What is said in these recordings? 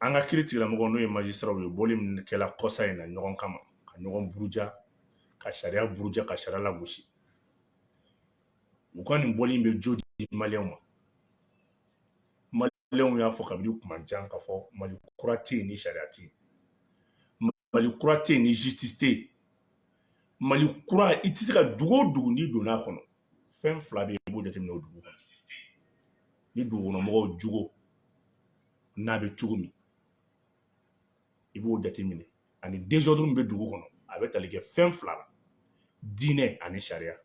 An ka kiiri tigilamɔgɔw, n'o ye magistraw ye, bɔli min kɛla kɔsa in na ɲɔgɔn kama, ka ɲɔgɔn buruja, ka sariya buruja, ka sariya lagosi, u ka nin bɔli in bɛ jo di Maliyɛnw ma. Maliyɛnw y'a fɔ kabini kuma jan k'a fɔ Mali kura tɛ yen ni sariya tɛ yen, Mali kura tɛ yen ni justice tɛ yen. Mali kura, i tɛ se ka dugu o dugu, n'i donna a kɔnɔ, fɛn fila bɛ yen, i b'o jateminɛ o dugu kɔnɔ: ni dugukɔnɔmɔgɔw jogo n'a bɛ cogo min, i b'o jateminɛ, ani désordre min bɛ dugu kɔnɔ. A bɛ tali kɛ fɛn fila la: diinɛ ani sariya.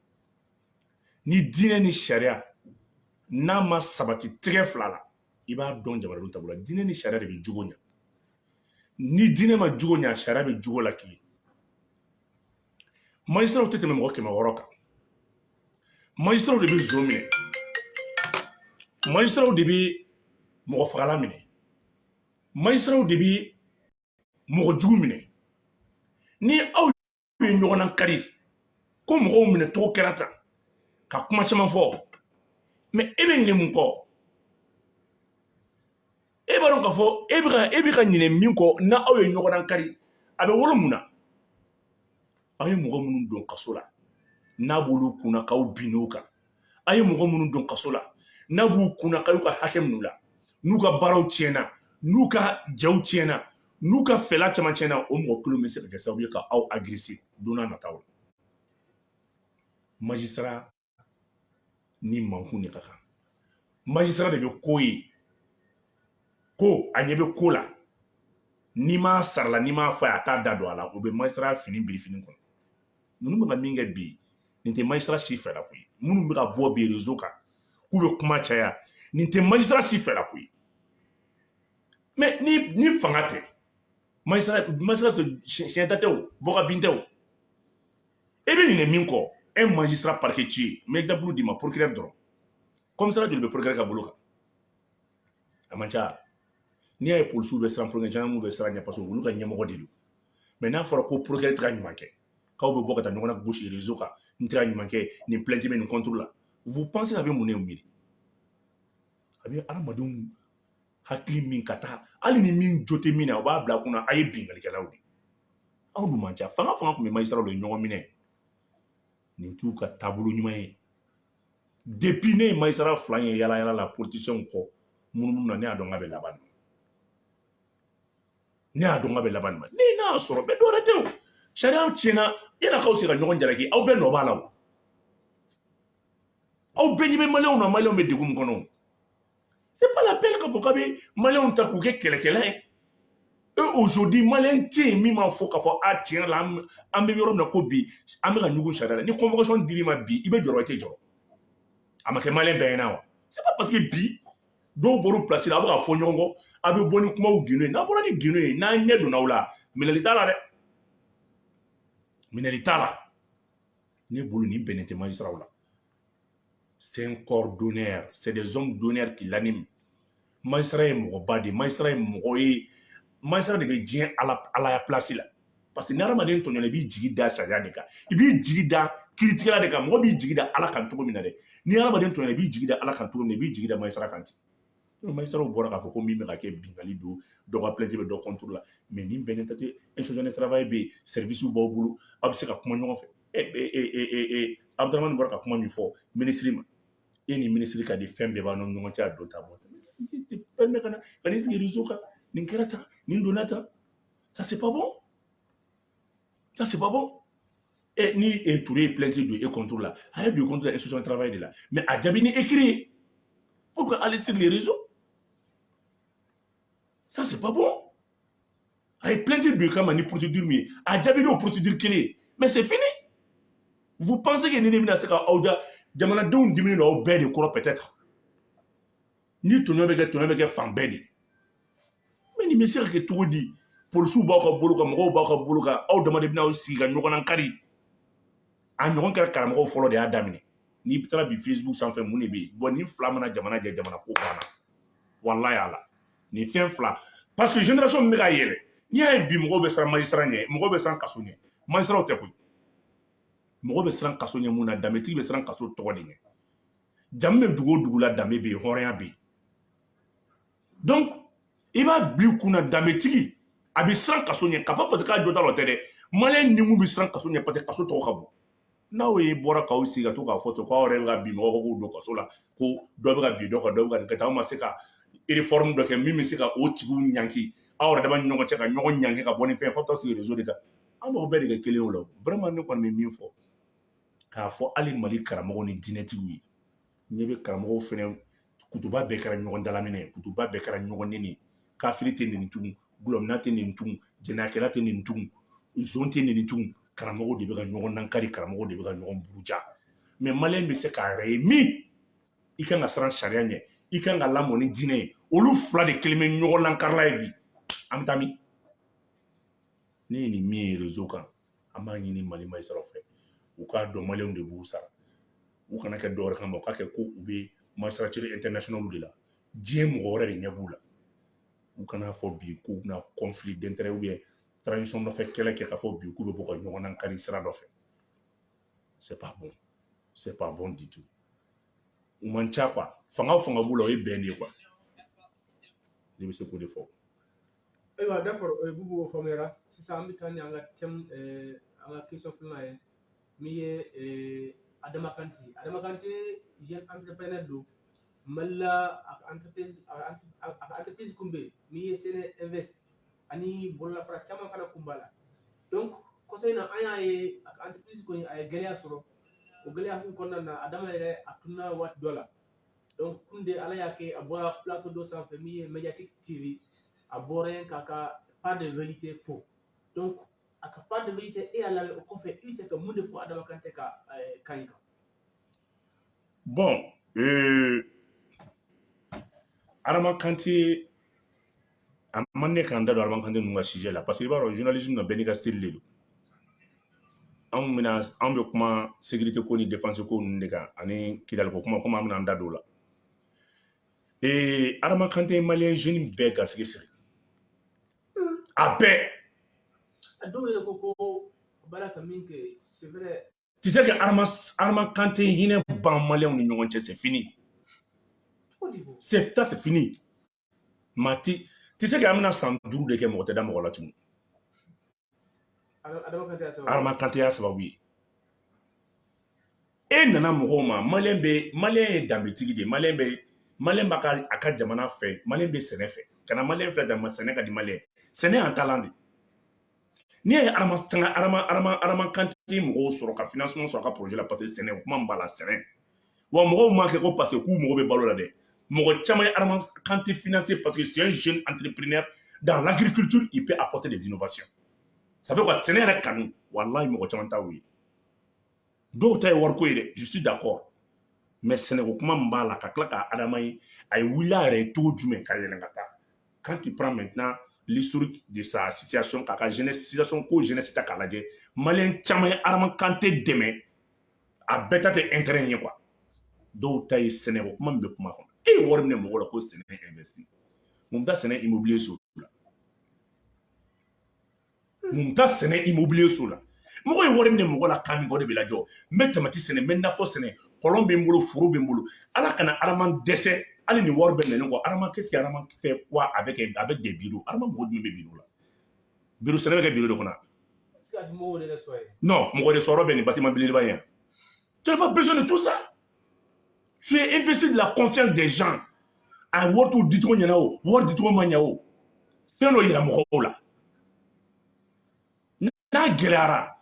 Ni diinɛ ni sariya n'a ma sabati tɛgɛ fila la, i b'a dɔn jamanadenw taabolo la. Diinɛ ni sariya de bɛ jogo ɲɛ. Ni diinɛ ma jogo ɲɛ, sariya bɛ jogo la kile. Magistraw tɛ tɛmɛ mɔgɔ 600 kan. Magistraw de bɛ zon minɛ, magistraw de bɛ mɔgɔ fagala minɛ, magistraw de bɛ mɔgɔ jugu minɛ. Ni aw ye ɲɔgɔn na kari ko mɔgɔw minɛ cogo kɛra tan, ka kuma caman fɔ, mais e bɛ ɲinɛ mun kɔ? E b'a dɔn k'a fɔ e bɛ ka ɲinɛ min kɔ, n'a aw ye ɲɔgɔn na kari, a bɛ wolo mun na? Aw ye mɔgɔ minnu don kaso la, n'a b'olu kunna k'aw bin o kan, a ye mɔgɔ minnu don kaso la, n'a b'u kunna k'aw ka hakɛ minnu la, n'u ka baaraw tiɲɛna, n'u ka jɛw tiɲɛna, n'u ka fɛla caman tiɲɛna, o mɔgɔ kelen bɛ se ka kɛ sababu ye ka aw agresser don n'a nataw la. Magistrat ni mankun de ka kan. Magistrat de bɛ ko ye, ko a ɲɛ bɛ ko la, n'i m'a sarala, n'i m'a fɔ a ye, a t'a da don a la. O bɛ magistrat fini biri fini kɔnɔ. Ninnu bɛ ka min kɛ bi, nin tɛ magistrat si fɛla ko ye. Minnu bɛ ka bɔ bi réseau kan k'u bɛ kuma caya, nin tɛ magistrat si fɛla ko ye. Mais ni fanga tɛ, magistrat siɲɛ ta tɛ, o bɔ ka bin tɛ. O e bɛ ɲinɛ min kɔ, un magistrat parquetier, n bɛ exemple d'i ma, procureur dɔrɔn, commissariat joli bɛ procureur ka bolo kan? A man ca. N'i y'a ye polisiw bɛ siran procureur, gendarmew bɛ siran ɲɛ, parce que olu ka ɲɛmɔgɔ de don. Mais n'a fɔra ko procureur tɛ ka ɲuman kɛ, k'aw bɛ bɔ ka taa ɲɔgɔn na gosi réseau kan, n tɛ ka ɲuman kɛ, nin plainte bɛ nin contre la, vous pensez a bɛ mun de miiri? A bɛ hadamadenw hakili min ka taa, hali ni min jo tɛ min na, o b'a bila kunna a ye binkannikɛlaw de. Aw dun man ca. Fanga tun bɛ magistrat de ye ɲɔgɔn minɛ. Nin t'u ka taabolo ɲuman ye. Depuis ne ye magistrat fila ye yala yala la politiciens kɔ munumunu na, ne y'a dɔn k'a bɛ laban nin, ne y'a dɔn k'a bɛ laban nin ma. Ni n'a y'a sɔrɔ bɛɛ dɔwɛrɛ tɛ, o sariya tiɲɛna, yan'a k'aw sigi ka ɲɔgɔn jalaki, aw bɛɛ nɔ b'a la. O aw bɛɛ ɲɛ bɛ Maliyɛnw na, Maliyɛnw bɛ degun min kɔnɔ. C'est pas la peine k'a fɔ k'a bɛ Maliyɛnw ta k'u kɛ kɛlɛkɛla ye. Et aujourd'hui, Maliyɛn tɛ yen min m'a fɔ k'a fɔ a tiɲɛ yɛrɛ la, an bɛ yɔrɔ min na ko bi, an bɛ ka ɲugun sariya la. Ni convocation dir'i ma bi, i bɛ jɔrɔ, i tɛ jɔrɔ. A ma kɛ Maliyɛn bɛɛ ɲɛna wa? C'est pas parce que bi dɔw bɔr'u place la, a bɛ ka fɔ ɲɔgɔn kɔ, a bɛ bɔ ni kumaw gindo ye. N'a bɔra ni gindo ye, n'an ɲɛ donna aw la, minɛli t'a la dɛ, minɛli t'a la. Ne bolo, nin bɛnnen tɛ magistraw la. C'est un corps d'honneur, c'est des hommes d'honneur qui l'animent. Magistrat ye mɔgɔba de ye, magistrat ye mɔgɔ ye, magistrat de bɛ diɲɛ ala alaya place la, parce que ni hadamaden tɔɲɔna, i b'i jigi da sariya de kan, i b'i jigi da kiiritigɛla de kan. Mɔgɔ b'i jigi da Ala kan cogo min na dɛ, ni hadamaden tɔɲɔna, i b'i jigi da Ala kan cogo min na, i b'i jigi da magistrat kan ten. Magistraw bɔra k'a fɔ ko min bɛ ka kɛ, binkanni don, dɔ ka plainte bɛ dɔ contre la, mais nin bɛnnen tɛ. Inspection de travail bɛ yen, service b'aw bolo, aw bɛ se ka kuma ɲɔgɔn fɛ. E Abudramani bɔra ka kuma min fɔ minisiri ma, e ni minisiri ka di, fɛn bɛɛ b'aw ni ɲɔgɔn cɛ, a don ta bɔ permet ka na ka n'i sigi réseau kan, nin kɛra tan, nin donna tan, ça c'est pas bon, ça c'est pas bon. E ni e Touré ye plainte don e contre la, a ye don contre la inspection de travail de la, mais a jaabi ni écrit ye. Pourquoi aller sur les réseaux? Ça c'est pas bon. A ye plainte don kama ni procédure min ye, a jaabi n'o procédure kelen ye, mais c'est fini. Vous pensez que ni ne bɛna se ka aw ja jamanadenw diminen don aw bɛɛ de kɔrɔ? Peut-être ni tɔɲɔ bɛ kɛ, tɔɲɔ bɛ kɛ fan bɛɛ de, mais nin bɛ se ka kɛ cogo di? Polisiw b'aw ka bolo kan, mɔgɔw b'aw ka bolo kan, aw dama de bɛna aw sigi ka ɲɔgɔn na kari. A ɲɔgɔn kɛra, karamɔgɔw fɔlɔ de y'a daminɛ. N'i taara bi Facebook sanfɛ, mun de bɛ yen? Bon, nin fila mana jamana jɛ, jamana ko banna, walayi ala. Nin fɛn fila, parce que génération min bɛ ka yɛlɛ, n'i y'a ye bi mɔgɔw bɛ siran magistrat ɲɛ, mɔgɔw bɛ siran kaso ɲɛ, magistrat tɛ koyi. Mɔgɔ bɛ siran kaso ɲɛ mun na? Danbetigi bɛ siran kaso tɔgɔ de ɲɛ. Jamu bɛ dugu o dugu la, danbe bɛ yen, hɔrɔnya bɛ yen. Donc I b'a bila i kun na, danbetigi a bɛ siran kaso ɲɛ k'a fɔ parce que k'a jo t'a la, o tɛ dɛ. Maliyɛn ni mun bɛ siran kaso ɲɛ, parce que kaso tɔgɔ ka bon. N'aw ye bɔra k'aw sigi ka to k'a fɔ ten k'aw yɛrɛ bɛ ka bin mɔgɔw k'u don kaso la, ko dɔ bɛ ka bin dɔ kan, dɔ bɛ ka nin kɛ tan, aw ma se ka réforme dɔ kɛ min bɛ se ka o tigiw ɲanki, aw yɛrɛ dama ni ɲɔgɔn cɛ ka ɲɔgɔn ɲanki ka bɔ ni fɛn fo taa sigi réseau de kan, an b'aw bɛɛ de kɛ kelen o la. Vraiment, ne kɔni bɛ min fɔ k'a fɔ hali Mali karamɔgɔw ni diinɛtigiw ye, ɲɛ bɛ karamɔgɔw fɛnɛ, kutuba bɛɛ kɛra ɲɔgɔn dalaminɛ ye, kutuba bɛɛ kɛra ɲɔgɔn neni ye. Kafiri tɛ neni tugun, gulɔmina tɛ neni tugun, jɛnɛyakɛla tɛ neni tugun, zon tɛ neni tugun. Karamɔgɔw de bɛ ka ɲɔgɔn nankari, karamɔgɔw de bɛ ka ɲɔgɔn buruja. Mais maliyɛn bɛ se k'a yɛrɛ ye min, i kan ka siran sariya ɲɛ, i kan ka lamɔ ni diinɛ ye, olu fila de kelen bɛ ɲɔgɔn lankarila ye bi. An bɛ taa min? Ne ye nin min ye réseau kan, an b'a ɲini Mali magistrat fɛ, u k'a dɔn maliyɛnw de b'u sara. U kana kɛ dɔwɛrɛ kama, u k'a kɛ ko u bɛ magistrature internationale de la, diɲɛ mɔgɔ wɛrɛ de ɲɛ b'u la. U kana fɔ bi k'u bɛna conflit d'intérêt ou bien transition nɔfɛ kɛlɛ kɛ, k'a fɔ bi k'u bɛ bɔ ka ɲɔgɔn nankari sira dɔ fɛ. C'est pas bon, c'est pas bon du tout. U man ca quoi. Fanga o fanga b'u la, o ye bɛn de ye quoi. Ne bɛ se k'o de fɔ. Ayiwa, d'accord, Bubu, o faamuyara. Sisan an bɛ taa ni an ka thème, an ka question filanan ye min ye Adama Kante. Adama Kante, jeune entrepreneur don Mali la. A ka entreprise kun bɛ yen min ye Sene Invest, ani bololafara caman fana kun b'a la. Donc kɔsa in na, an y'a ye a ka entreprise kɔni, a ye gɛlɛya sɔrɔ. O gɛlɛya kun kɔnɔna na, Adama yɛrɛ a tununa waati dɔ la. Donc kun de Ala y'a kɛ, a bɔra plateau dɔ sanfɛ min ye Mediatique TV, a bɔra yen k'a ka part de vérité fɔ. Donc a ka part de vérité, e y'a lamɛn, o kɔfɛ i bɛ se ka mun de fɔ Adama Kante ka kan in kan? Bon, Adama Kante, a man ne k'an da don Adama Kante ninnu ka sujet la, parce que i b'a dɔn, journalisme na, bɛɛ n'i ka style de don. Anw bɛna, anw bɛ kuma sécurité ko ni défense ko ninnu de kan ani Kidali ko kuma, komi an bɛna an da don o la. Ee, Adama Kante ye maliyɛn jeune bɛɛ garisɛgɛ siri, a bɛɛ. A dɔw yɛrɛ ko baara ka min kɛ, c'est vrai. Tu sais que Adama Kante hinɛ ban maliyɛnw ni ɲɔgɔn cɛ, c'est fini. Cogo di ko? C'est ça, c'est fini. Mati, tu sais que an bɛna san 5 de kɛ, mɔgɔ tɛ da mɔgɔ la tugun. Adama Kante y'a sababu. Adama Kante y'a sababu ye. E nana mɔgɔw ma, maliyɛn bɛ, maliyɛn ye danbetigi de ye, maliyɛn bɛ, maliyɛn b'a ka a ka jamana fɛ, maliyɛn bɛ sɛnɛ fɛ. Ka na maliyɛn filɛ dama, sɛnɛ ka di maliyɛn, sɛnɛ y'an taalan de. N'i ye Adama sanga Adama Kante mɔgɔw sɔrɔ ka financement sɔrɔ a ka projet la, parce que sɛnɛ kuma min b'a la, sɛnɛ wa, mɔgɔw m'a kɛ ko parce que k'u mago bɛ balo la dɛ. Mɔgɔ caman ye Adama Kante financé parce que c'est un jeune entrepreneur dans l'agriculture, il peut apporter des innovations. Ça fait quoi, sɛnɛ yɛrɛ kanu, walahi, mɔgɔ caman t'o ye. Dɔw ta ye wariko ye dɛ, je suis d'accord, mais sɛnɛko kuma min b'a la, ka tila ka Adama ye, a ye wuli a yɛrɛ ye cogo jumɛn ka yɛlɛn ka taa. Quand tu prends maintenant l'historique de sa situation, k'a ka jeunesse situation ko jeunesse ta k'a lajɛ, maliyɛn caman ye Adama Kante dɛmɛ, a bɛɛ ta tɛ intérêt ye quoi. Dɔw ta ye sɛnɛko kuma min bɛ kuma kɔnɔ. E ye wari minɛ mɔgɔw la ko sɛnɛ investi, mun bɛ taa sɛnɛ immobilier so la? Mun bɛ taa sɛnɛ immobilier so la? Mɔgɔ ye wari minɛ mɔgɔ la kan min kɛ, o de bɛ lajɔ. N bɛ tamati sɛnɛ, n bɛ nakɔ sɛnɛ, kɔlɔn bɛ n bolo, foro bɛ n bolo. Ala kana Adama dɛsɛ, hali ni wari bɛ nɛni kɔ. Adama, qu'est-ce que Adama fait quoi avec des bureaux? Adama mɔgɔ jumɛn bɛ bureau la? Bureau, sɛnɛ bɛ kɛ bureau de kɔnɔ? Est-ce que a ti mɔgɔw de yɛrɛ sɔrɔ yen? Non, mɔgɔ de sɔrɔ bɛ nin bâtiment belebeleba in yan. Tu n'as pas besoin de tout ça. Tu es investi de la confiance des gens. A wari t'u dicogo ɲɛna o, wari dicogo ma ɲɛ o, fɛn dɔ yira mɔgɔw la. N'a gɛlɛyara,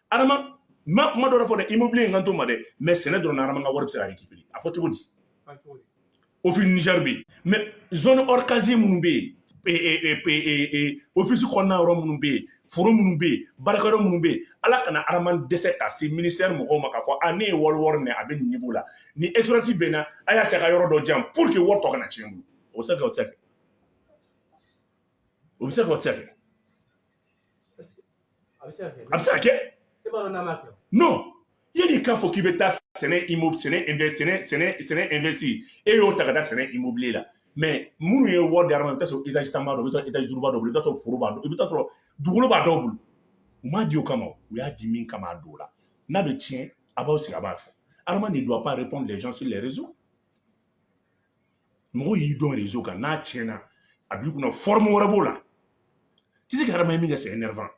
Adama ma dɔ fɔ dɛ, immobilier in kan t'o ma dɛ, mais sɛnɛ dɔrɔn na, Adama ka wari bɛ se ka récupérer. A fɔ cogo di? A cogo di? Office Niger bɛ yen, mais zone hors casier minnu bɛ yen, office kɔnɔna yɔrɔ minnu bɛ yen, foro minnu bɛ yen, baarakɛyɔrɔ minnu bɛ yen, Ala kana Adama dɛsɛ ka se ministère mɔgɔw ma k'a fɔ a ne ye wari wari minɛ, a bɛ nin niveau la, ni expérience bɛ n na, a y'a se a ka yɔrɔ dɔ di yan pour que wari tɔ kana tiɲɛ n bolo. O bɛ se ka kɛ, o tɛ se ka kɛ. O bɛ se ka kɛ, o tɛ se ka kɛ. Est-ce que a bɛ se ka kɛ? A bɛ se ka kɛ. E b'a dɔn n'a ma kɛ. Non, yanni k'a fɔ k'i bɛ taa sɛnɛ immobilier, sɛnɛ investi, sɛnɛ investi, e y'o ta ka taa sɛnɛ immobilier la. Mais minnu ye wari di Adama, i bɛ taa sɔrɔ étage 10 b'a dɔn, i bɛ taa étage 5 b'a dɔw bolo, i bɛ taa sɔrɔ foro b'a dɔn, i bɛ taa sɔrɔ dugukolo b'a dɔw bolo. U m'a di o kama, u y'a di min kama, a don o la. N'a bɛ tiɲɛ, a b'aw sigi a b'a fɔ. Adama ne doit pas répondre les gens sur les réseaux. Mɔgɔw y'i dɔn réseau kan, n'a tiɲɛna, A b'i kunna, forme wɛrɛ b'o la. Tu sais que Adama ye min kɛ, c'est énervant.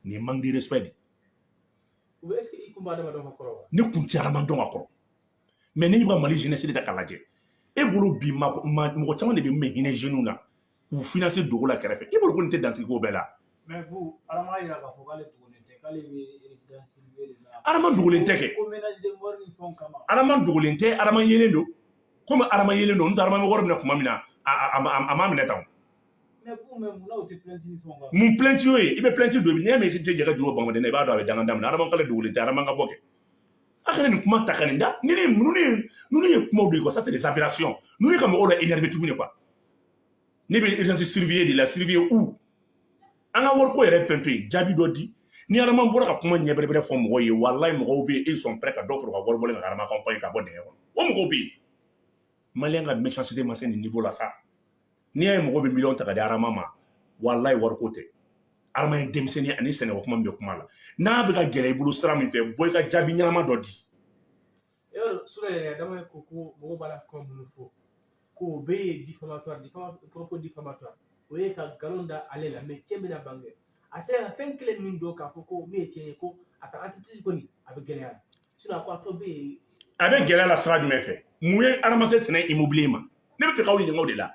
Nin ye manque de respect de. Ou est-ce que i kun b'a Adama dɔn ka kɔrɔ wa? Ne kun tɛ Adama dɔn ka kɔrɔ, mais n'i b'a Mali jeunesse de ta k'a lajɛ, e bolo bi, mɔgɔ caman de bɛ min bɛ hinɛ jeunes na k'u financer dogo la kɛrɛfɛ. E bolo ko nin tɛ dansigi ko bɛɛ la. Mais bu, Adama yira k'a fɔ k'ale dogolen tɛ, k'ale bɛ résidence surveillée de la. Adama dogolen tɛ kɛ. Ko menace de mort ni fɛnw kama. Adama dogolen tɛ, Adama yelen don. Komi Adama yelen don, n tɛ Adama bɛ wari minɛ tuma min na, a m'a minɛ tan o. Mais bu, mais munna u tɛ plainte ni fɛnw kan? Mun plainte y'o ye? I bɛ plainte don, n'i y'a mɛn i tɛ jɛ ka juru bɔn i b'a dɔn a bɛ danga daminɛ. Adama k'ale dogolen tɛ, Adama ka bɔ kɛ. A kana nin kuma ta ka nin da ni ne ninnu ye kumaw de ye quoi. Ça, c'est des aberrations. Ninnu ye ka mɔgɔw la énerver tuguni quoi. Ne bɛ résidence surveillée de la, surveiller où? An ka wariko yɛrɛ fɛn to yen, jaabi dɔ di. Ni Adama bɔra ka kuma ɲɛ bɛrɛbɛrɛ fɔ mɔgɔw ye, walayi, mɔgɔw bɛ yen, ils sont prêts ka dɔ fara u ka wari bɔlen kan ka Adama accompagner ka bɔ dingɛ kɔnɔ. O mɔgɔw bɛ yen. Maliyɛn ka méchanceté ma se nin niveau la sa. N'i y'a ye mɔgɔw bɛ miliyɔn ta ka di Adama ma, walayi, wariko tɛ. Adama ye denmisɛnnin ani sɛnɛko kuma min bɛ kuma la, n'a bɛ ka gɛlɛya i bolo sira min fɛ, bɔ i ka jaabi ɲɛnama dɔ di. Yɔrɔ sura yɛrɛ, Adama ko mɔgɔw b'a la kuma minnu fɔ, ko o bɛɛ ye diffamatoire, propos diffamatoire. O ye ka nkalon da ale la. Mais cɛ bɛna bange, a sera ka fɛn kelen min dɔn k'a fɔ ko min ye tiɲɛ ye, ko a ka entreprise kɔni a bɛ gɛlɛya la, sinon a ko a tɔ bɛ yen. A bɛ gɛlɛya la sira jumɛn fɛ? Mun ye Adama se Sɛnɛ Immobilier ma? Ne bɛ fɛ k'aw ɲininka o de la.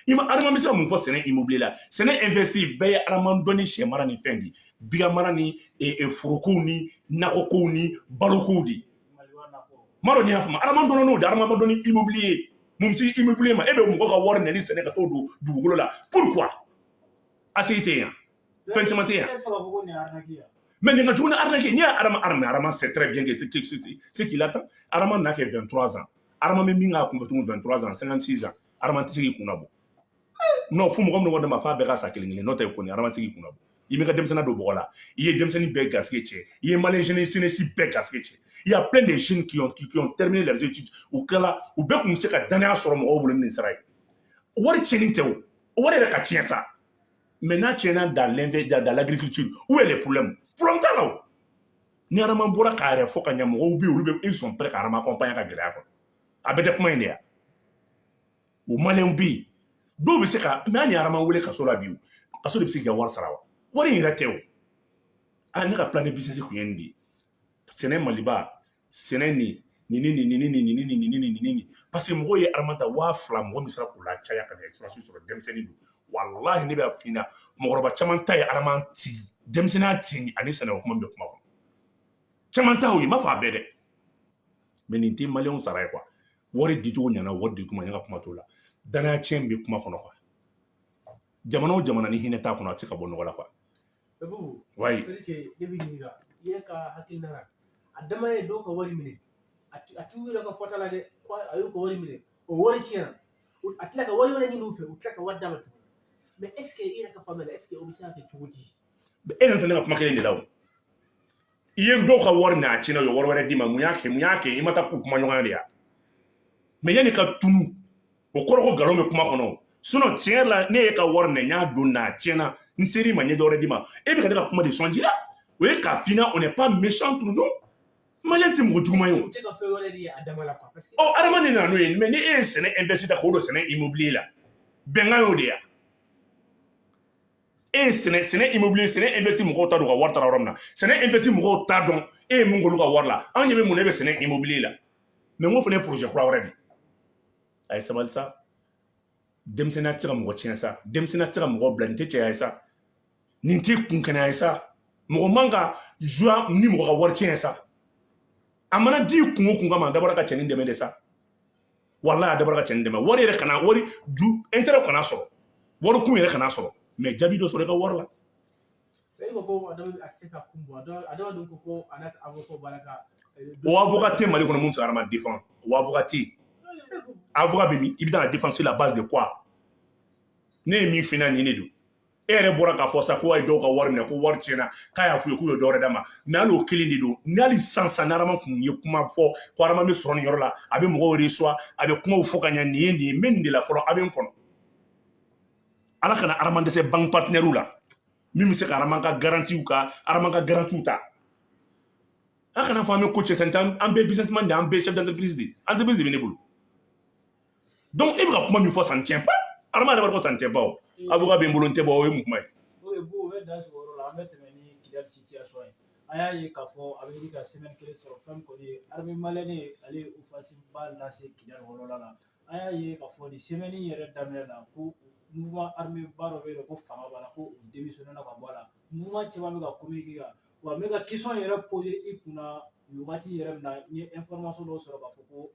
I ma Adama bɛ se ka mun fɔ Sɛnɛ Immobilier la? Sɛnɛ Investi bɛɛ ye Adama dɔn ni sɛ mara ni fɛn di, bigan mara ni forokow ni nakɔkow ni balokow di. Maliba nakɔ. M'a dɔn n'i y'a faamu. Adama dɔn n'o de, Adama dɔn ni immobilier. Mun bɛ se immobilier ma? E bɛ mɔgɔ ka wari minɛ ni sɛnɛ ka t'o don dugukolo la, pourquoi? ACI tɛ yan, fɛn caman tɛ yan. E bɛ fɛ k'a fɔ ko nin ye arnaque ye? Mais nin ka jugu ni arnaque ye. N'i y'a Adama, Adama, Adama sait très bien que ce qu'il attend. Adama n'a kɛ 23 ans, Adama bɛ min k'a kunfɛ tuguni, 23 ans, 56 ans, Adama tɛ se k'i kunna bɔ. Non, fo mɔgɔ min ko ma f'a bɛɛ ka sa kelen kelen, n'o tɛ kɔni Adama tɛ se k'i kunna bɔ. I m'i ka denmisɛnnin don bɔgɔ la, i ye denmisɛnnin bɛɛ garisɛgɛ tiɲɛ, i ye malien jeunesse bɛɛ garisɛgɛ tiɲɛ. Il y a plein de jeunes qui ont terminé leurs études, u tilala, u bɛɛ tun bɛ se ka danaya sɔrɔ mɔgɔw bolo ni nin sira ye. Wari tiɲɛni tɛ o, o wari yɛrɛ ka tiɲɛ sa, mais n'a tiɲɛna dans l'agriculture, où est le problème? Problème t'a la o. Ni Adama bɔra k'a yɛrɛ fɔ ka ɲɛ, mɔgɔw bɛ yen, olu bɛ, ils sont prêts ka Adama accompagner ka gɛlɛya kɔnɔ. A bɛɛ tɛ kuma in de ya. O maliyɛnw bɛ yen, dɔw bɛ se ka, mais hali ni Adama wele kaso la bi, o kaso de bɛ se k'i ka wari sara wa? Wari in yɛrɛ tɛ o. A ne ka plan de business kun ye nin de ye: Sɛnɛ Maliba, sɛnɛ nin nin nin nin nin nin nin nin nin nin nin nin, parce que mɔgɔw ye Adama ta 2000, mɔgɔ min sera k'o la caya ka na expérience sɔrɔ. Denmisɛnnin don, walahi, ne b'a f'i ɲɛna, mɔgɔkɔrɔba caman ta ye Adama ti denmisɛnninya ti ani sɛnɛko kuma min bɛ kuma kɔnɔ, caman ta o ye. N m'a fɔ a bɛɛ dɛ, mais nin tɛ maliyɛnw sara ye quoi. Wari dicogo ɲɛna, wari di kuma, ne ka kuma t'o la. Danaya tiɲɛ bɛ kuma kɔnɔ quoi. Jamana o jamana ni hinɛ t'a kɔnɔ, a tɛ se ka bɔ nɔgɔ la quoi. Babu. Wayi. C'est que ne b'i ɲininka i yɛrɛ ka hakilina la. A dama ye dɔw ka wari minɛ, a t'u yɛrɛ ka fɔta la dɛ, ko a y'u ka wari minɛ, o wari tiɲɛna, a tila ka wari wɛrɛ ɲini u fɛ, u tila ka wari d'a ma tuguni. Mais est ce que i yɛrɛ ka faamuya la, est ce que o bɛ se ka kɛ cogo di? E yɛrɛ fɛnɛ ka kuma kelen de la o. I ye dɔw ka wari minɛ, a tiɲɛna, u ye wari wɛrɛ d'i ma. Mun y'a kɛ? Mun y'a kɛ? I ma taa k'u kuma ɲɔgɔnya de ya? Mais yanni ka tunu, o kɔrɔ ko nkalon bɛ kuma kɔnɔ. Sinon, tiɲɛ yɛrɛ la, ne ye ka wari minɛ, n y'a don na, a tiɲɛna, n ser'i ma, n ye dɔ wɛrɛ d'i ma, e bɛ ka ne ka kuma de sɔn ji la. O ye k'a f'i ɲɛna, on n'est pas méchant entre nous. Maliyɛn tɛ mɔgɔ juguman ye o. U tɛ ka fɛn wɛrɛ di a dama la quoi, parce que Ɔ, Adama de nana n'o ye. Mais ni e ye Sɛnɛ Investi ta k'o don Sɛnɛ Immobilier la, bɛnkan y'o de ya. E ye Sɛnɛ Immobilier, Sɛnɛ Investi mɔgɔw t'a dɔn u ka wari taara yɔrɔ min na. Sɛnɛ Investi mɔgɔw t'a dɔn e ye mun k'olu ka wari la. Anw ɲɛ bɛ mun na? E bɛ Sɛnɛ Immobilier la, mais n ko fana ye projet kura wɛrɛ de ye. A ye sabali sa. Denmisɛnninya tɛ se ka mɔgɔ tiɲɛ sa, denmisɛnninya tɛ se ka mɔgɔ bila. Nin tɛ cɛya ye sa, nin tɛ kunkɛnɛya ye sa. Mɔgɔ man ka zuwa ni mɔgɔ ka wari tiɲɛ ye sa. A mana di kun o kun kama, a dabɔra ka cɛnin dɛmɛ de sa. Walahi, a dabɔra ka cɛnin dɛmɛ. Wari yɛrɛ kana wari ju intérêt kana sɔrɔ, wari kun yɛrɛ kana sɔrɔ, mais jaabi dɔ sɔrɔ i ka wari la. E ko Adama a tɛ se ka kun bɔ. Adama dun ko a n'a ka avocat b'a la ka O avocat tɛ Mali kɔnɔ mun bɛ se ka Adama défend. O avocat tɛ yen. Avocat bɛ min? I bɛ taa défend sur la base de quoi? Ne ye min f'i ɲɛna, nin de don. E yɛrɛ bɔra k'a fɔ sa ko a ye dɔw ka wari minɛ, ko wari tiɲɛna, k'a y'a f'u ye k'u ye dɔ wɛrɛ d'a ma. Mais hali o kelen de don. Ni hali sisan sisan ni Adama kun ye kuma fɔ ko Adama bɛ sɔrɔ nin yɔrɔ la, a bɛ mɔgɔw reçoit, a bɛ kumaw fɔ ka ɲɛ, nin ye nin ye, n bɛ nin de la fɔlɔ, a bɛ n kɔnɔ. Ala kana Adama dɛsɛ banque partenaire la min bɛ se ka Adama ka garantie ka Adama ka garantie ta. A kana fɔ an bɛ ko cɛ sisan, an bɛɛ businessman de, an bɛɛ chef d'entreprise de, entreprise de bɛ ne bolo. Donc e bɛ ka kuma min fɔ, ça ne tient pas. Adama yɛrɛ b'a dɔn ko ça ne tient pas o. Avocat bɛ n bolo, n tɛ bɔ. O ye mun kuma ye? O ye bu, o bɛ dan sigi o yɔrɔ la. An bɛ tɛmɛ ni Kidali situation ye. An y'a ye k'a fɔ a bɛ ɲini ka semaine kelen sɔrɔ, fɛn min kɔni ye armée malienne ye, ale ye offensive ba lase Kidali kɔnɔna la. An y'a ye k'a fɔ nin semaine yɛrɛ daminɛ la, ko mouvement armé ba dɔ bɛ yen nɔ, ko fanga b'a la, ko o démissionné ka bɔ a la. Mouvement caman bɛ ka communiquer kan wa. N bɛ ka question yɛrɛ poser i kunna nin waati yɛrɛ min na, n ye information dɔw sɔrɔ k'a fɔ ko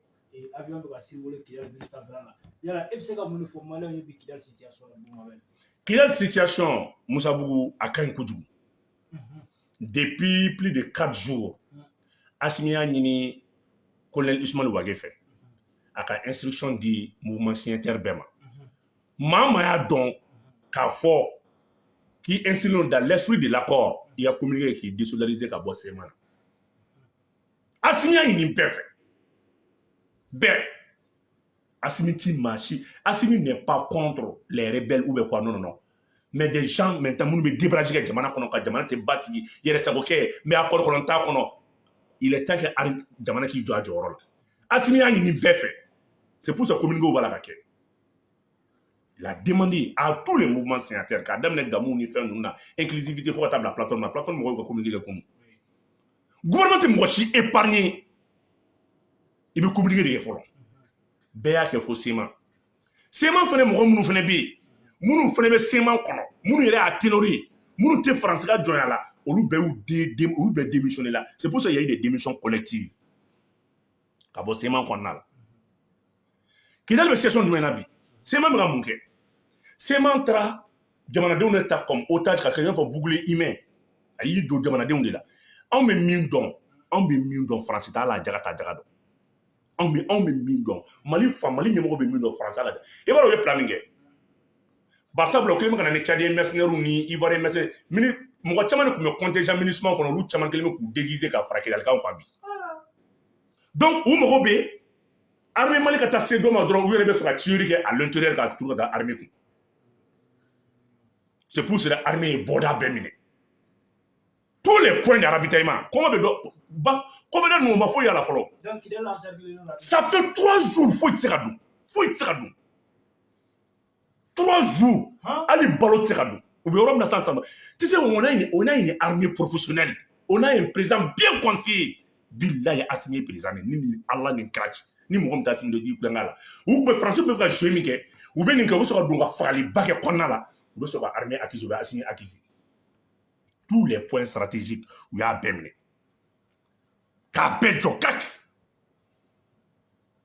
avion bɛ ka survoler Kidali ville sanfɛla la. Yala e bɛ se ka mun de fɔ maliyɛnw ye bi Kidali situation na, Bumabel? Kidali situation, Musabugu, a ka ɲi kojugu. Depuis plus de 4 jours, Assimi y'a ɲini colonel Ismaël Wagué fɛ, a ka instruction di mouvement signataire bɛɛ ma. Maa maa y'a dɔn k'a fɔ k'i inscrit dans l'esprit de l'accord, i ka communiqué k'i désolidariser ka bɔ CMA na. Assimi y'a ɲini bɛɛ fɛ, bɛɛ. Assimi ti maa si, Assimi n'est pas contre les rebelles ou bien quoi, non, non, non, mais des gens maintenant minnu bɛ débrayage kɛ jamana kɔnɔ, ka jamana tɛ basigi, yɛrɛ sago kɛ, n bɛ accord kɔnɔ, n t'a kɔnɔ, il est temps que jamana k'i jɔ a jɔyɔrɔ la. Assimi y'a ɲini bɛɛ fɛ, c'est pour ça communiqué b'a la ka kɛ. Il a demandé à tous les mouvements signataires, k'a daminɛ Gamu ni fɛn ninnu na, inclusivité, fo ka taa bila plateforme na. Plateforme mɔgɔw ka communiqué kɛ kunun. Gouvernement tɛ mɔgɔ si épargner, i bɛ communiqué de kɛ fɔlɔ. Bɛɛ y'a kɛ fo CMA. CMA fɛnɛ, mɔgɔ minnu fɛnɛ bɛ yen, minnu fɛnɛ bɛ CMA kɔnɔ, minnu yɛrɛ y'a ténor ye, minnu tɛ Faransi ka jɔnya la, olu bɛɛ y'u de olu bɛɛ démissionné la. C'est pour ça qu'il y a eu des démissions collectives ka bɔ CMA kɔnɔna la. Kidali bɛ situation jumɛn na bi? CMA bɛ ka mun kɛ? CMA taara jamanadenw de ta comme otage, ka kɛ i n'a fɔ bouclier humain. A y'i don jamanadenw de la. Anw bɛ min dɔn, anw bɛ min dɔn, Faransi t'a la, jaga ta jaga dɔn. Anw bɛ min dɔn, Mali fa, Mali ɲɛmɔgɔ bɛ min dɔn, Faransi t'a la. I b'a dɔn u ye plan min kɛ? Barisabula u kɛlen bɛ ka na ni Tchadien mercenaires ni Ivoirien mercenaires mini. Mɔgɔ caman de tun bɛ contingent MINUSMA kɔnɔ, olu caman kɛlen bɛ k'u déguiser ka fara Kidalikaw kan bi. Donc u mago bɛ armée Mali ka taa se dɔ ma dɔrɔn, u yɛrɛ bɛ sɔrɔ ka tuerie kɛ à l'intérieur, ka turu ka taa armée kun. C'est pour cela armée ye bɔda bɛɛ minɛ, tous les points de ravitaillement. Kɔngɔ bɛ dɔ ba, ko bɛ da ninnu ma, foyi y'a la fɔlɔ. Donc Kidali encerclé la. Ça fait 3 jours, foyi tɛ se ka dun, foyi tɛ se ka dun. 3 jours, hali balo tɛ se ka dun. U bɛ yɔrɔ min na sisan sisan, tu sais, on a une armée professionnelle, on a un président bien conseillé. Bilahi, Assimi ye président de ni Ala ni kira ci. Ni mɔgɔ min tɛ Assimi dɔn, k'i kulonkɛ a la. U tun bɛ Faransi bɛ fɛ ka jouer min kɛ, u bɛ nin kɛ, u bɛ sɔrɔ ka don ka fagaliba kɛ kɔnɔna la, u bɛ sɔrɔ ka armée accuser, u bɛ Assimi accuser. Tous les points stratégiques, u y'a bɛɛ minɛ k'a bɛɛ jɔ kak.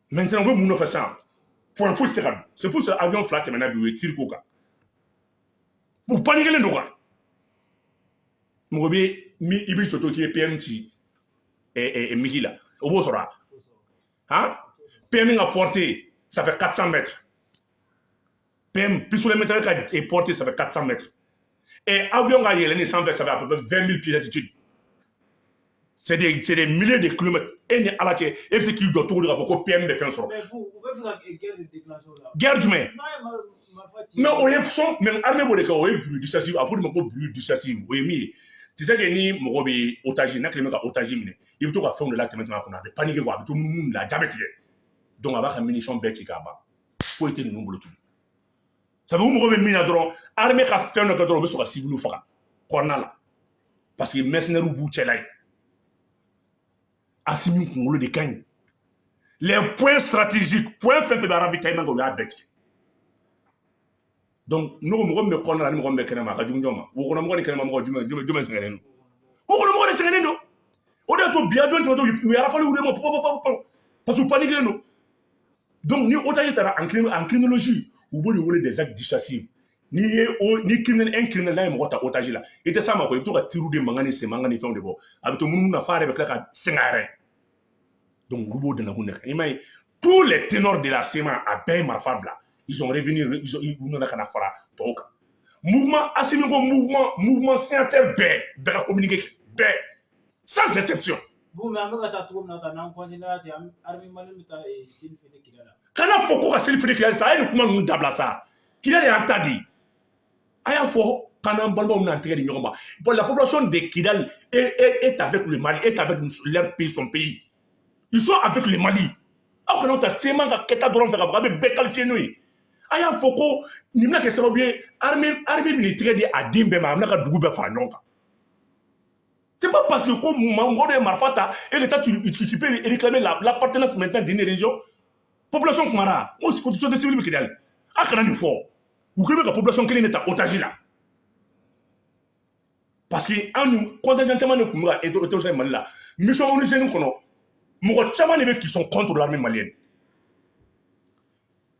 Maintenant, u bɛ mun nɔfɛ sisan? Point foyi tɛ se ka don. C'est pour ça avion fila tɛmɛna bi, u ye tir k'o kan, u paniquelen don quoi. Mɔgɔ bɛ min i bɛ jɔ to k'i bɛ PM ci MiG la, o b'o sɔrɔ wa? Han, PM ka portée, ça fait 400 mètres. PM pistolet métallique ka portée, ça fait 400 mètres. Et avion ka yɛlɛnni sanfɛ, ça fait à peu près 20 000 pieds d'altitude. C'est des milliers de kilomètres. E ni Ala cɛ, e bɛ se k'i jɔ cogo di k'a fɔ ko PM bɛ fɛn sɔrɔ? Mais bu, u bɛ fɛ ka guerre de déclencher o la. Guerre jumɛn? N'a ye marifa ci. Mais o ye sɔn, mais armée b'o de kɛ, o ye bruit dissuasif, a fɔ o de ma ko bruit dissuasif. O ye min ye, tu sais que ni mɔgɔ bɛ otage, n'a kɛlen bɛ ka otage minɛ, i bɛ to ka fɛnw de latɛmɛ tɛmɛ a kɔnɔ, a bɛ paniquer quoi, a bɛ to munumunu de la, a ja bɛ tigɛ. Donc a b'a ka munition bɛɛ ci k'a ban, foyi tɛ ninnu bolo tugun. Ça fait u mago bɛ min na dɔrɔn, armée ka fɛn dɔ kɛ dɔrɔn, u bɛ sɔrɔ ka civil faga kɔnɔna la, parce que mercenaires b'u cɛla yen. Assimi kunkolo de ka ɲi. Les points stratégiques, point fɛn fɛn bɛ ravitaillement kɛ, u y'a bɛɛ tigɛ. Donc n'o mɔgɔ min bɛ kɔnɔna la ni mɔgɔ min bɛ kɛnɛma, a ka jugu ɲɔgɔn ma. Wo kɔnɔ mɔgɔ ni kɛnɛma mɔgɔ, jumɛn jumɛn jumɛn sɛgɛnnen don? Wo kɔnɔ mɔgɔ de sɛgɛnnen don. O de y'a to bi avion tɛmɛtɔ, u ye rafale wuli ma, pop pop pop, parce que u paniquelen don. Donc ni otage taara, en criminologie, u b'o de wele des actes dissuasifs. N'i ye o ni criminel, un criminel n'a ye mɔgɔ ta otage la, i tɛ s'a ma quoi, i bɛ to ka tirw de mankan ni sen mankan ni fɛnw de bɔ, a bɛ to munumunu na f'a yɛrɛ bɛ tila ka sɛgɛn a yɛrɛ. Donc olu b'o danakun de kan. I m'a ye, tous les ténors de la CMA, a bɛɛ ye marifa bila. Ils ont revenu, ils ont, u nana ka na fara tɔw kan. Mouvement Assimi ko mouvement signataire bɛɛ, bɛɛ ka communiqué kɛ, bɛɛ sans exception. Bu, mais an bɛ ka taa cogo min na tan, n'an continuera ten, armée malienne bɛ taa seli fêter Kidali la. Kana fɔ ko ka seli feere Kidali sa, a ye nin kuma ninnu dabila sa. Kidali y'an ta de ye. A y'a fɔ k'an n'an balimaw n'an tɛgɛ di ɲɔgɔn ma. Bon, la population de Kidal est avec le Mali, est avec leur pays, son pays. Ils sont avec le Mali. Aw kana ta CMA ka kɛta dɔrɔn fɛ k'a fɔ k'a bɛ bɛɛ qualifier n'o ye. A y'a fɔ ko nin bɛna kɛ sababu ye, armée bɛn'i tɛgɛ di a den bɛɛ ma, a bɛna ka dugu bɛɛ fara ɲɔgɔn kan. C'est pas parce que ko mɔgɔ dɔ ye marifa ta et que toi tu peux réclamer l'appartenance maintenant d'une région. Population kumara, n ko société civile bɛ Kidali, a kana nin fɔ. U kɛlen bɛ ka population kelen de ta otage la, parce que an ni contingent caman de tun bɛ ka intervention Mali la, mission onusienne kɔnɔ. Mɔgɔ caman de bɛ qui sont contre l'armée malienne.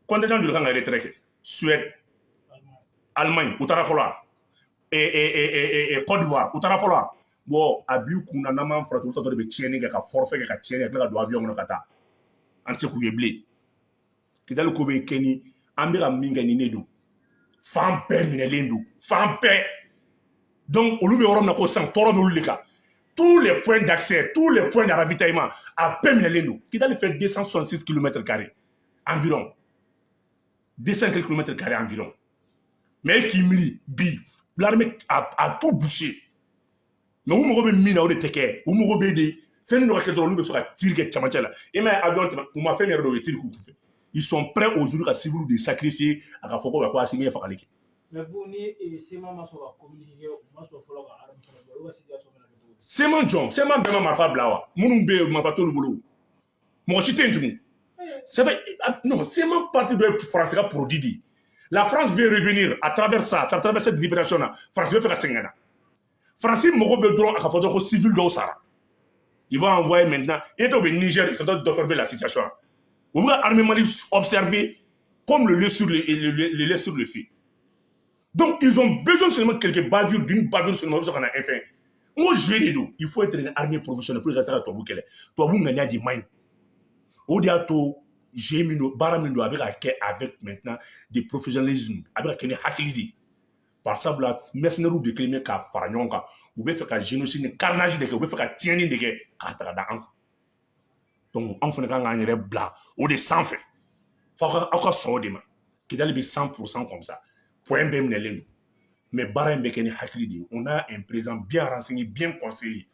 Contingent joli kan ka retrait kɛ? Suède, Allemagne, u taara fɔlɔ wa? Côte d'Ivoire, u taara fɔlɔ wa? Bon, a b'i kun na, n'an m'an farati, olu tatɔ de bɛ tiɲɛni kɛ, ka forfait kɛ, ka tiɲɛni kɛ, ka tila ka don avion kɔnɔ ka taa. An tɛ se k'u ye bilen. Kidali ko bɛ kɛ ni an bɛ ka min kɛ, ni ne don, fan bɛɛ minɛlen don, fan bɛɛ. Donc olu bɛ yɔrɔ min na ko sisan, tɔɔrɔ bɛ olu de kan. Tous les points d'accès, tous les points de ravitaillement, a bɛɛ minɛlen don. Kidali fait 266 km carrés environ, 200 quelques kilomètres carrés environ. Mais e k'i miiri bi, l'armée a tout bouché. Mais u mago bɛ min na, o de tɛ kɛ. U mago bɛ de fɛn dɔ ka kɛ dɔrɔn, olu bɛ sɔrɔ ka tir kɛ cɛmancɛ la. I m'a ye, avion tɛmɛ, u ma fɛn yɛrɛ dɔn, u ye tir k'u kunfɛ. Ils sont prêts aujourd'hui ka civils de sacrifier, a ka fɔ ko Assimi ye fagali kɛ. Mais bu ni CMA ma sɔn ka communiquer kɛ, u ma sɔn fɔlɔ ka arme fana bɔ, olu ka situation bɛna kɛ cogo di? CMA jɔn? CMA bɛɛ ma marifa bila wa? Minnu bɛ yen, marifa t'olu bolo, mɔgɔ si tɛ yen tugun. C'est vrai, non, CMA parti dɔ ye France ka produit di. La France veut revenir à travers ça, à travers cette libération là. France bɛ fɛ ka segin ka na. France mago bɛ dɔrɔn a ka fɔ dɔrɔn ko civil dɔw sara. Ils vont envoyer maintenant. Et dɔw bɛ Niger, ils sont en train d'observer la situation. U bɛ ka armée Mali observer comme le lait sur le feu. Donc ils ont besoin seulement quelques bavures, d'une bavure seulement, u bɛ sɔrɔ ka na un fɛn. N ko jeu de don. Il faut être une armée professionnelle pour que ka taga tubabu kɛlɛ. Tubabu ŋaniya de man ɲi. O de y'a to jeu min don, baara min don, a bɛ ka kɛ avec maintenant des professionnalisme, a bɛ ka kɛ ni hakili de ye. Par sabula mercenaires de kelen bɛ ka fara ɲɔgɔn kan, u bɛ fɛ ka génocide ni carnage de kɛ, u bɛ fɛ ka tiɲɛni de kɛ k'a ta ka da an kan. Donc anw fana kan k'an yɛrɛ bila o de sanfɛ, fo aw ka sɔn o de ma. Kidali bɛ 100% comme ça, point bɛɛ minɛlen don. Mais baara in bɛ kɛ ni hakili de ye. On a un président bien renseigné, bien conseillé.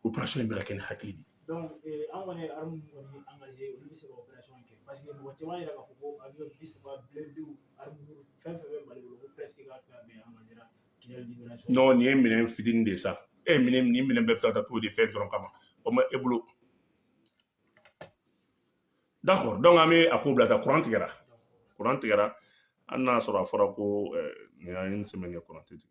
Opération in bɛ ka kɛ ni hakili de ye. Donc an kɔni ye arme min kɔni engagé, olu bɛ se ka opération kɛ, parce que mɔgɔ caman yɛrɛ k'a fɔ ko avion 30, blindé, arme lourde, fɛn fɛn bɛ Mali bolo, ko presque k'a tila bɛɛ engagé ra Kidali libération. Non, nin ye minɛn fitinin de ye sa. E minɛn, nin minɛn bɛɛ bɛ se ka taa t'o de fɛn dɔrɔn kama, o ma e bolo. D'accord, donc an bɛ a ko bila ta. Courant tigɛra, courant tigɛra, hali n'a sɔrɔ a fɔra ko nin y'a une semaine ye courant tɛ tigɛ.